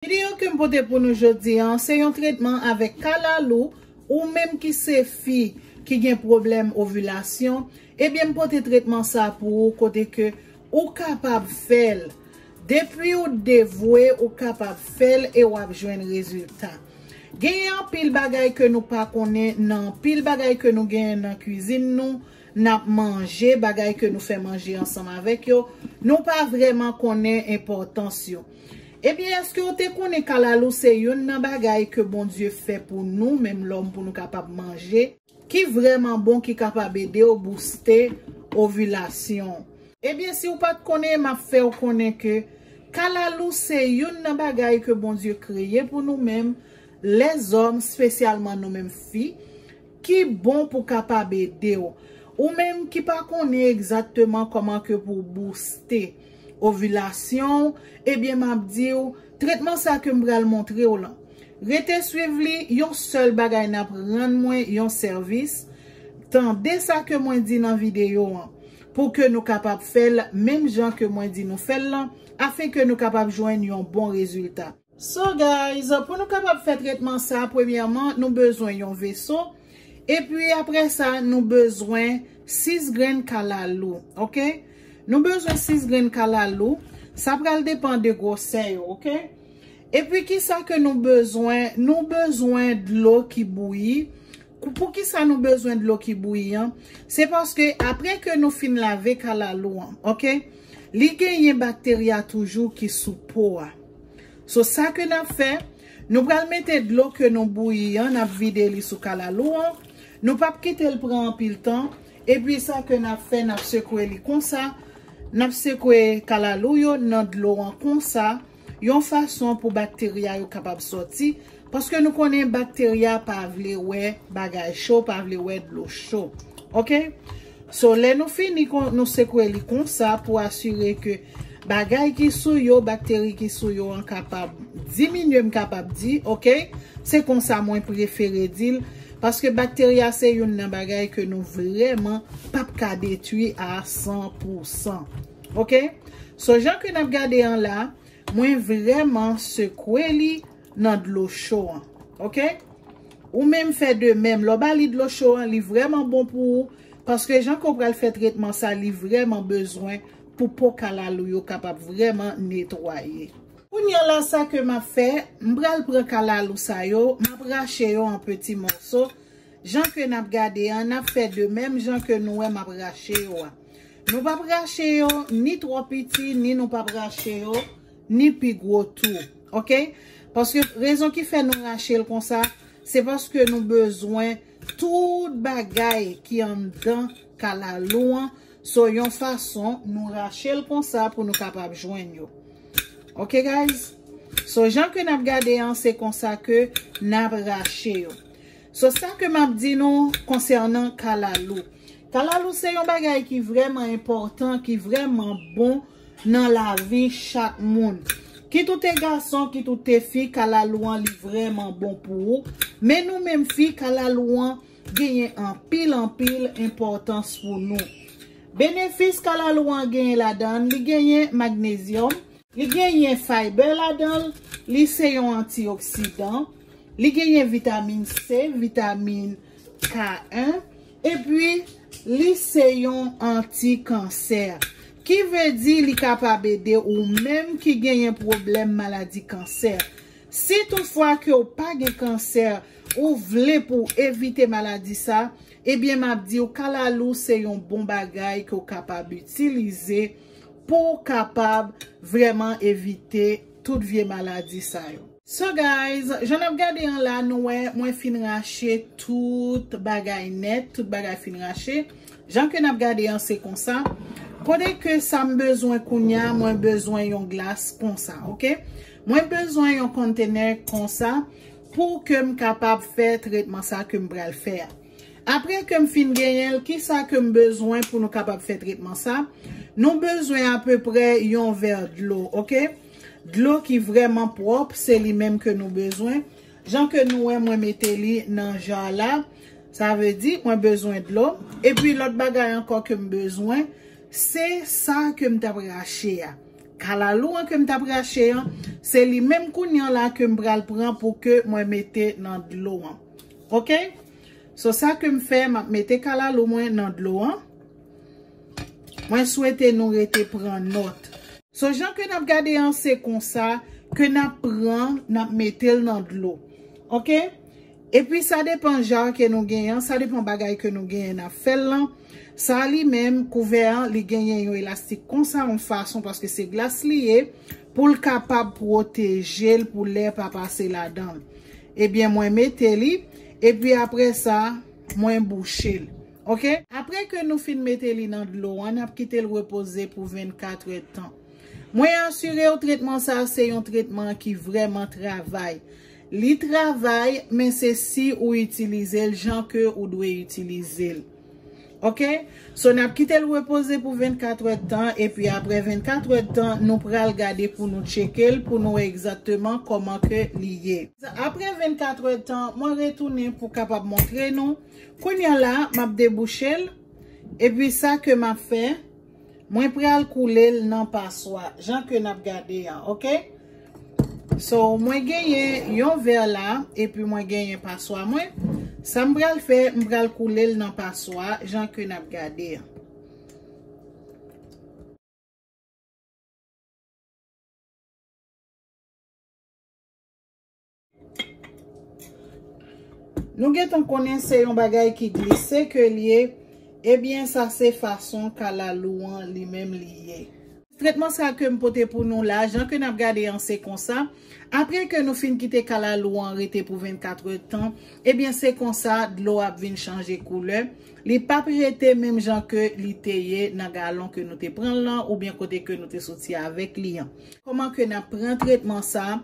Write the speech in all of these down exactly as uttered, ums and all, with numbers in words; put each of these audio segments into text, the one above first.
Videyo ke m pote pou nou jodi a, se yon tretman avèk kalalou, ou menm ki se fi ki gen pwoblèm ovilasyon, ebyen m pote tretman sa pou ou kote ke ou kapab fè l. Depi ou devwe, ou kapab fè l e w ap jwenn rezilta. Genyen anpil bagay ke nou pa konnen nan anpil bagay ke nou genyen nan kwizin nou, n ap manje, bagay ke nou fè manje ansanm avèk yo, nou pa vrèman konnen enpòtans yo. Ebyen, èske w te konnen kalalou se youn nan bagay ke Bondye fè pou nou, menm lòm, pou nou kapab manje, ki vrèman bon, ki kapab ede w booste ovilasyon? Ebyen, si w pa t konnen, m ap fè w konnen ke kalalou se youn nan bagay ke Bondye kreye pou nou menm, lèzòm, espesyalman nou menm fi, ki bon pou kapab ede w. Ou menm ki pa konnen egzakteman kòman ke pou booste ovilasyon w, ebyen, m ap di w, tretman sa ke m pral montre w lan, rete swiv li, yon sèl bagay n ap rann mwen yon sèvis. Tande sa ke mwen di nan videyo an, pou ke nou kapab fè l menm jan ke mwen di nou fè l lan, afen ke nou kapab jwenn yon bon rezilta. So guys, pou nou kapab fè tretman sa, premyèman, nou bezwen yon veso. Epi apre sa, nou bezwen sis grenn kalalou, oke? Nou bezwen sis grenn kalalou. Sa pral depan de gwosè yo, oke? Epi kisa ke nou bezwen? Nou bezwen dlo ki bouyi. Kou-, poukisa nou bezwen dlo ki bouyi an? Se paske apre ke nou fin lave kalalou an, oke? Li genyen bakterya toujou ki sou po a. So, sa ke n ap fè, nou pral mete dlo ke nou bouyi an, n ap vide li sou kalalou an. Nou p ap kite l pran anpil tan. Epi sa ke n ap fè, n ap sekwe li konsa. N ap sekwe kalalou yo nan dlo an konsa, yon fason pou bakterya yo kapab sòti. Paske nou konnen bakterya pa vle wè bagay cho, pa vle wè dlo cho. Oke? So, lè nou fini kon, nou sekwe li konsa pou asire ke bagay ki sou yo, bakteri ki sou yo an kapab diminye, m kapab di, oke? Se konsa mwen prefere di l, paske bakterya se youn nan bagay ke nou vrèman p ap ka detwi a san pou san. Oke? So, jan ke n ap gade an la, mwen vrèman sekwe li nan dlo cho an. Oke? Ou menm fè de menm. Lè w ba li dlo cho an, li vrèman bon pou ou. Paske jan ke w pral fè tretman sa, li vrèman bezwen pou po kalalou yo kapab vrèman netwaye. Kounye a la, sa ke m ap fè, m pral pran kalalou sa yo, m ap rache yo an peti mòso. Jan ke n ap gade an, n ap fè de menm jan ke nou wè m ap rache yo a. Nou p ap rache yo ni twò piti, ni nou p ap rache yo ni pi gwo tou. Oke? Paske rezon ki fè nou rache l konsa, se paske nou bezwen tout bagay ki anndan kalalou an. So, yon fason, nou rache l konsa pou nou kapab jwenn yo. Oke, guys? So, jan ke n ap gade an, se konsa ke n ap rache yo. So, sa ke m ap di nou konsènan kalalou. Kalalou se yon bagay ki vrèman enpòtan, ki vrèman bon nan lavi chak moun. Kit ou te gason, kit ou te fi, kalalou an li vrèman bon pou ou. Men nou menm fi, kalalou an genyen anpil, anpil enpòtans pou nou. Benefis kalalou an genyen ladan, li genyen magnezyòm, li genyen fayba ladan l, li se yon antioksidan, li genyen vitamin C, vitamin K en, epi li se yon antikansè. Ki vle di li kapab ede ou menm ki genyen pwoblèm maladi kansè. Si toutfwa ke w pa gen kansè, ou vle pou w evite maladi sa, ebyen, m ap di w, kalalou se yon bon bagay ke w kapab itilize pou w kapab vrèman evite tout vye maladi sa yo. So, guys, jan n ap gade an la, nou wè, mwen fin rache tout bagay nèt, tout bagay fin rache. Jan ke n ap gade an, se konsa. Kote ke sa m bezwen kounye a, mwen bezwen yon glas konsa, oke? Mwen bezwen yon kontenè konsa pou ke m kapab fè tretman sa ke m pral fè a. Apre ke m fin genyen l, kisa ke m bezwen pou nou kapab fè tretman sa? Nou bezwen apeprè yon vè dlo, oke? Dlo ki vrèman pwòp, se li menm ke nou bezwen. Jan ke nou wè, mwen mete li nan ja la. Sa vle di, mwen bezwen dlo. Epi lòt bagay ankò ke m bezwen, se sa ke m t ap rache a. Kalalou an ke m t ap rache an, se li menm kounye a la ke m pral pran pou ke mwen mete nan dlo an. Oke? So sa ke m fè, m ap mete kalalou mwen nan dlo an. Mwen swete nou rete pran nòt. So jan ke n ap gade an, se konsa ke n ap pran, n ap mete l nan dlo. Oke? Epi sa depan ja ke nou genyen an, sa depan bagay ke nou genyen n ap fè l lan. Sa li menm, kouvè an, li genyen yon elastik konsa, yon fason, paske se glas li ye, pou l kapab pwoteje l, pou lè pa pase ladan l. Ebyen, mwen mete li, epi apre sa, mwen bouche l. Oke? Apre ke nou fin mete li nan dlo an, n ap kite l repoze pou vennkat èdtan. Mwen asire w, tretman sa a se yon tretman ki vrèman travay. Li travay, men se si ou itilize l jan ke ou dwe itilize l. Oke? So, n ap kite l repoze pou vennkat èdtan, epi apre vennkat èdtan, nou pral gade pou nou tcheke l, pou nou wè egzakteman kòman ke li ye. Apre vennkat èdtan, mwen retounen pou kapab montre nou. Kounye a la, m ap debouche l, epi sa ke m ap fè, mwen pral koule l nan paswa, jan ke n ap gade a, oke? So, mwen genyen yon vè la, epi mwen genyen paswa mwen. Sa m pral fè, m pral koule l nan paswa, jan ke n ap gade a. Nou gentan konnen se yon bagay ki glise ke l ye, ebyen sa se fason kalalou an li menm li ye. Tretman sa ke m pote pou nou la, jan ke n ap gade an se konsa. Apre ke nou fin kite kalalou an rete pou vennkat èdtan, ebyen se konsa dlo ap vin chanje koulè. Li p ap rete menm jan ke li te ye nan galon ke nou te pran l lan, oubyen kote ke nou te soti avèk li an. Kòman ke n ap pran tretman sa?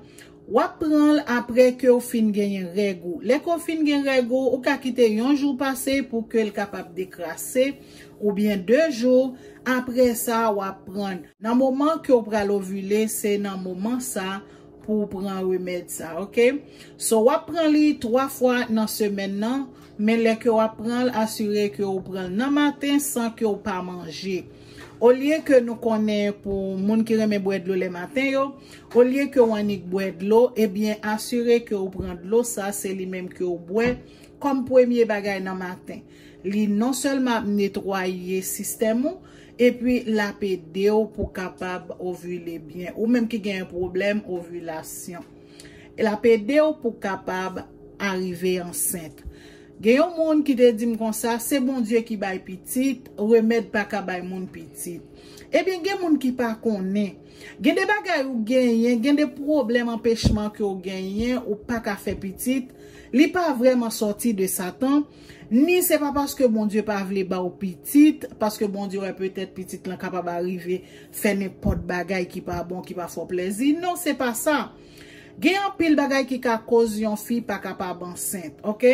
W ap pran l apre ke w fin genyen règ ou. Lè ke w fin gen règ ou, ou ka kite yon jou pase pou ke l kapab dekrase, oubyen de jou. Apre sa, w ap pran l. Nan moman ke w pral ovile, se nan moman sa pou w pran remèd sa, oke? So, w ap pran li twa fwa nan semèn nan, men lè ke w ap pran l, asire ke w pran l nan maten san ke w pa manje. Olye ke nou konnen pou moun ki renmen bwè dlo lè maten yo, olye ke w annik bwè dlo, ebyen asire ke w pran dlo sa, se li menm ke w bwè kòm premye bagay nan maten. Li non sèlman ap netwaye sistèm ou, epi l ap ede w pou kapab ovile byen. Ou menm ki gen pwoblèm ovilasyon, l ap ede w pou kapab arive ansent. Gen yon moun ki te di m konsa, se Bondye ki bay pitit, remèd pa ka bay moun pitit. Ebyen, gen moun ki pa konnen. Gen de bagay ou genyen, gen de pwoblèm, anpechman ke w genyen, ou pa ka fè pitit, li pa vrèman sòti de Satan, ni se pa paske Bondye pa vle ba w pitit, paske Bondye wè petèt pitit lan kapab arive fè nenpòt bagay ki pa bon, ki pa fè w plèzi. Non, se pa sa. Gen anpil bagay ki ka koz yon fi pa kapab ansent, oke?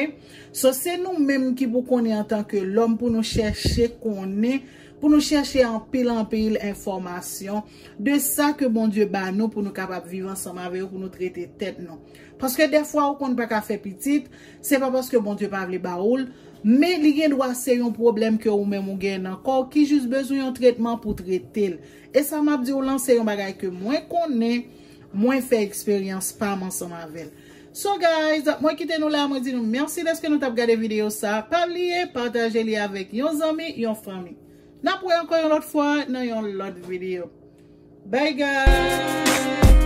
So, se nou menm ki pou konnen antanke lòm pou nou chèche konnen, pou nou chèche anpil, anpil enfòmasyon de sa ke Bondye ba nou pou nou kapab viv ansanm avè yo, pou nou trete tèt nou. Paske dèfwa ou konn pa ka fè pitit, se pa paske Bondye pa vle ba ou l, men li gen dwa se yon pwoblèm ke ou menm ou gen nan kò w ki jis bezwen yon tretman pou trete l. E sa m ap di w lan, se yon bagay ke mwen konnen, mwen fè eksperyans pa m ansanm avè l. So guys, mwen kite nou la, mwen di nou mèsi dèske nou t ap gade videyo sa. Pa bliye pataje li avèk yon zanmi, yon fanmi. N ap wè ankò yon lòt fwa nan yon lòt videyo. Bye guys!